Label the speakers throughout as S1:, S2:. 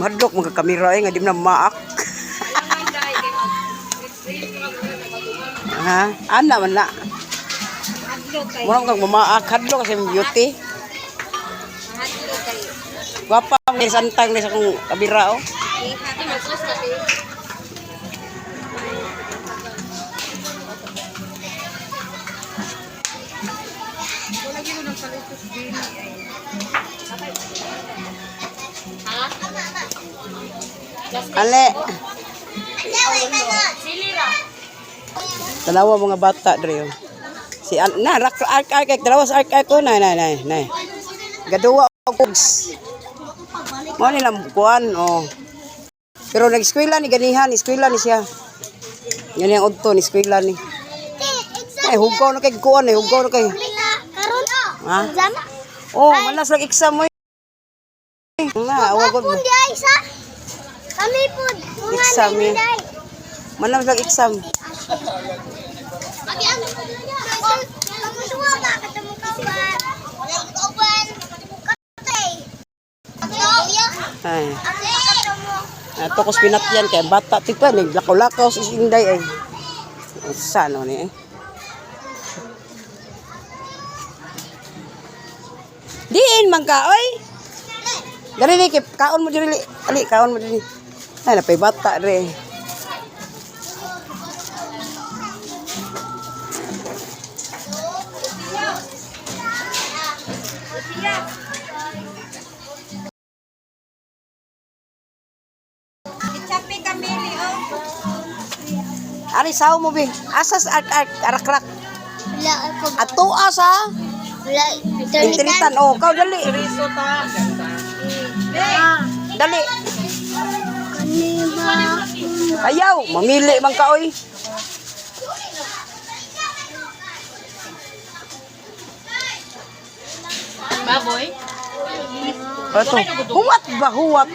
S1: Madlok mga kamera eh, nga di mo na maak. Ha? Ana man na. Mura kang mamaak hadlok kasi beauty. Gwapa ang santang ni sa akong kamera oh. Ale. Dalawa mga bata dre oh. Si an na rak ark ark ark dalawa sa ark ark ko na na na na. Gaduwa og pugs. Mo ni lang kuan oh. Pero nag-eskwela ni ganihan, eskwela ni siya. Yan ang udto ni eskwela ni. Ay hugaw na kay kuan eh, hugaw na kay.
S2: Karon.
S1: Ha?
S2: Exam.
S1: Oh, manas lang exam mo. Eh. Na, awa ko.
S2: Pun di ay sa. Kami pud. Mga
S1: Exam, eh.
S2: day.
S1: Manas lang exam.
S2: Agi ang Kamuduwa ba katamo kauban? Kauban. Katay.
S1: Ay.
S2: Katamo.
S1: Ato ko pinatyan kay bata ti pa ni lakaw-lakaw sa inday ay. Sa ano ni eh. Diin man ka oy. Dali ni kay kaon mo diri ali kaon mo diri. Ay napay bata diri.
S3: Chapi kamili oh.
S1: Ari saw mo bi. Asas ark ark arakrak.
S2: Wala ko.
S1: Ato asa
S2: Wala.
S1: Intritan oh kaw dali. Dali.
S2: Kani ba?
S1: Ayaw, mamili man ka oy.
S4: Baboy?
S1: Ato, huwat ba huwat?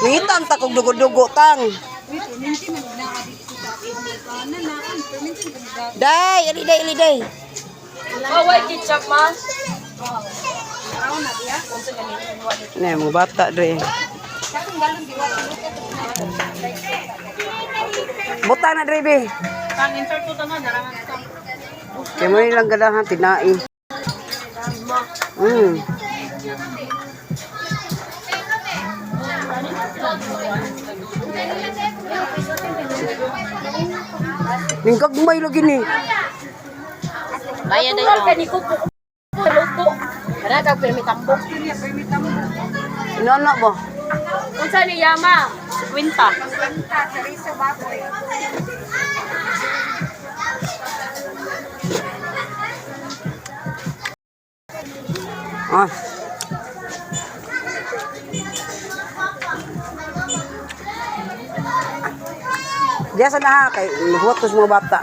S1: Ngitan ta kog dugo-dugo tang. Day, ali day, ali day.
S4: Oh, why ketchup, ma?
S1: Ne, mga bata dre. Buta na dre be.
S4: Pang insert ko tama, narangan ko.
S1: Kay mo nilang ganahan tinai. Ning gagmay lagi ni.
S4: Bayan na yun. Kani ko po. Luto. Kana ka permi tambo.
S1: Inana ba?
S4: Unsa ni Yama? 50.
S3: Chorizo baboy.
S1: Ah. Diya sa na kay huwat ko sa mga bata.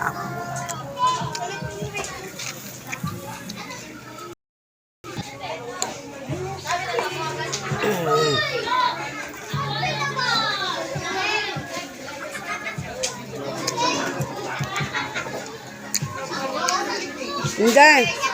S1: Hindi.